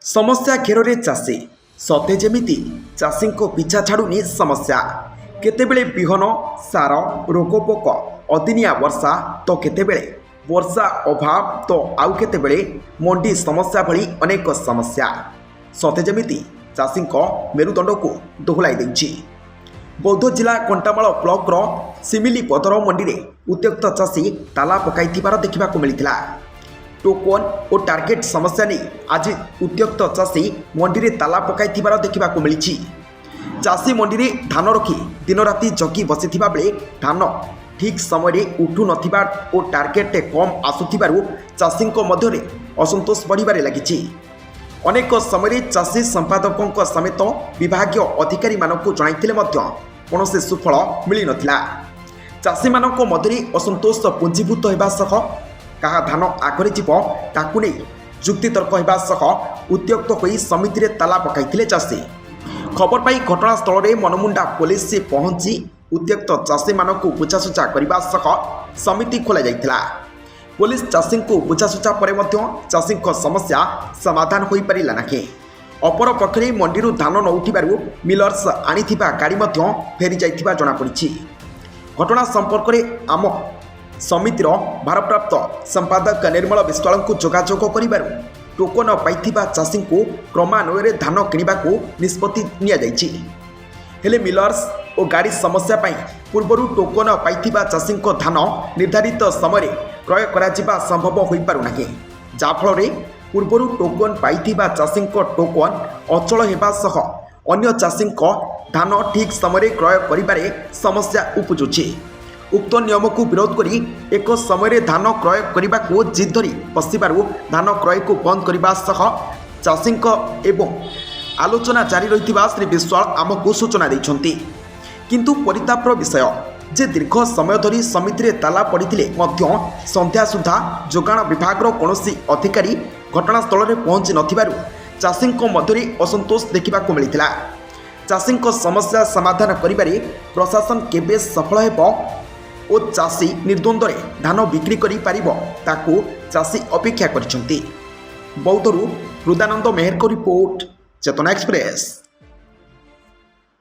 ସମସ୍ୟା ଘେରରେ ଚାଷୀ। ସତେ ଯେମିତି ଚାଷୀଙ୍କ ପିଛା ଛାଡ଼ୁନି ସମସ୍ୟା। କେତେବେଳେ ବିହନ, ସାର, ରୋଗପୋକ, ଅଦିନିଆ ବର୍ଷା ତ କେତେବେଳେ ବର୍ଷା ଅଭାବ ତ ଆଉ କେତେବେଳେ ମଣ୍ଡି ସମସ୍ୟା ଭଳି ଅନେକ ସମସ୍ୟା ସତେ ଯେମିତି ଚାଷୀଙ୍କ ମେରୁଦଣ୍ଡକୁ ଦୋହଲାଇ ଦେଇଛି। ବୌଦ୍ଧ ଜିଲ୍ଲା କଣ୍ଟାମାଳ ବ୍ଲକର ସିମିଲିପଦର ମଣ୍ଡିରେ ଉତ୍ତ୍ୟକ୍ତ ଚାଷୀ ତାଲା ପକାଇଥିବାର ଦେଖିବାକୁ ମିଳିଥିଲା। ଟୋକନ ଓ ଟାର୍ଗେଟ ସମସ୍ୟା ନେଇ ଆଜି ଉତ୍ତ୍ୟକ୍ତ ଚାଷୀ ମଣ୍ଡିରେ ତାଲା ପକାଇଥିବାର ଦେଖିବାକୁ ମିଳିଛି। ଚାଷୀ ମଣ୍ଡିରେ ଧାନ ରଖି ଦିନରାତି ଜଗି ବସିଥିବା ବେଳେ ଧାନ ଠିକ୍ ସମୟରେ ଉଠୁନଥିବା ଓ ଟାର୍ଗେଟ କମ୍ ଆସୁଥିବାରୁ ଚାଷୀଙ୍କ ମଧ୍ୟରେ ଅସନ୍ତୋଷ ବଢ଼ିବାରେ ଲାଗିଛି। ଅନେକ ସମୟରେ ଚାଷୀ ସମ୍ପାଦକଙ୍କ ସମେତ ବିଭାଗୀୟ ଅଧିକାରୀମାନଙ୍କୁ ଜଣାଇଥିଲେ ମଧ୍ୟ କୌଣସି ସୁଫଳ ମିଳିନଥିଲା। ଚାଷୀମାନଙ୍କ ମଧ୍ୟରେ ଅସନ୍ତୋଷ ପୁଞ୍ଜୀଭୂତ ହେବା ସହ କାହା ଧାନ ଆଗରେ ଯିବ, ତାକୁ ନେଇ ଯୁକ୍ତିତର୍କ ହେବା ସହ ଉତ୍ତ୍ୟକ୍ତ ହୋଇ ସମିତିରେ ତାଲା ପକାଇଥିଲେ ଚାଷୀ। ଖବର ପାଇ ଘଟଣାସ୍ଥଳରେ ମନମୁଣ୍ଡା ପୋଲିସ ପହଞ୍ଚି ଉତ୍ତ୍ୟକ୍ତ ଚାଷୀମାନଙ୍କୁ ବୁଝାସୁଝା କରିବା ସହ ସମିତି ଖୋଲାଯାଇଥିଲା। ପୋଲିସ ଚାଷୀଙ୍କୁ ବୁଝାସୁଝା ପରେ ମଧ୍ୟ ଚାଷୀଙ୍କ ସମସ୍ୟା ସମାଧାନ ହୋଇପାରିଲା ନାହିଁ। ଅପରପକ୍ଷରେ ମଣ୍ଡିରୁ ଧାନ ନ ଉଠିବାରୁ ମିଲର୍ସ ଆଣିଥିବା ଗାଡ଼ି ମଧ୍ୟ ଫେରିଯାଇଥିବା ଜଣାପଡ଼ିଛି। ଘଟଣା ସମ୍ପର୍କରେ ଆମ ସମିତିର ଭାରପ୍ରାପ୍ତ ସମ୍ପାଦକ ନିର୍ମଳ ବିଶ୍ୱାଳଙ୍କୁ ଯୋଗାଯୋଗ କରିବାରୁ ଟୋକନ ପାଇଥିବା ଚାଷୀଙ୍କୁ କ୍ରମାନ୍ୱୟରେ ଧାନ କିଣିବାକୁ ନିଷ୍ପତ୍ତି ନିଆଯାଇଛି। ହେଲେ ମିଲର୍ସ ଓ ଗାଡ଼ି ସମସ୍ୟା ପାଇଁ ପୂର୍ବରୁ ଟୋକନ ପାଇଥିବା ଚାଷୀଙ୍କ ଧାନ ନିର୍ଦ୍ଧାରିତ ସମୟରେ କ୍ରୟ କରାଯିବା ସମ୍ଭବ ହୋଇପାରୁନାହିଁ। ଯାହାଫଳରେ ପୂର୍ବରୁ ଟୋକନ ପାଇଥିବା ଚାଷୀଙ୍କ ଟୋକନ ଅଚଳ ହେବା ସହ ଅନ୍ୟ ଚାଷୀଙ୍କ ଧାନ ଠିକ୍ ସମୟରେ କ୍ରୟ କରିବାରେ ସମସ୍ୟା ଉପୁଜୁଛି। ଉକ୍ତ ନିୟମକୁ ବିରୋଧ କରି ଏକ ସମୟରେ ଧାନ କ୍ରୟ କରିବାକୁ ଜିଦ୍ ଧରି ବସିବାରୁ ଧାନ କ୍ରୟକୁ ବନ୍ଦ କରିବା ସହ ଚାଷୀଙ୍କ ଏବଂ ଆଲୋଚନା ଜାରି ରହିଥିବା ଶ୍ରୀ ବିଶ୍ୱାଳ ଆମକୁ ସୂଚନା ଦେଇଛନ୍ତି। କିନ୍ତୁ ପରିତାପର ବିଷୟ ଯେ ଦୀର୍ଘ ସମୟ ଧରି ସମିତିରେ ତାଲା ପଡ଼ିଥିଲେ ମଧ୍ୟ ସନ୍ଧ୍ୟା ସୁଦ୍ଧା ଯୋଗାଣ ବିଭାଗର କୌଣସି ଅଧିକାରୀ ଘଟଣାସ୍ଥଳରେ ପହଞ୍ଚି ନଥିବାରୁ ଚାଷୀଙ୍କ ମଧ୍ୟରେ ଅସନ୍ତୋଷ ଦେଖିବାକୁ ମିଳିଥିଲା। ଚାଷୀଙ୍କ ସମସ୍ୟା ସମାଧାନ କରିବାରେ ପ୍ରଶାସନ କେବେ ସଫଳ ହେବ ଓ ଚାଷୀ ନିର୍ଦ୍ୱନ୍ଦ୍ୱରେ ଧାନ ବିକ୍ରି କରିପାରିବ, ତାକୁ ଚାଷୀ ଅପେକ୍ଷା କରିଛନ୍ତି। ବୌଦ୍ଧରୁ ହୃଦାନନ୍ଦ ମେହେରଙ୍କ ରିପୋର୍ଟ, ଚେତନା ଏକ୍ସପ୍ରେସ୍।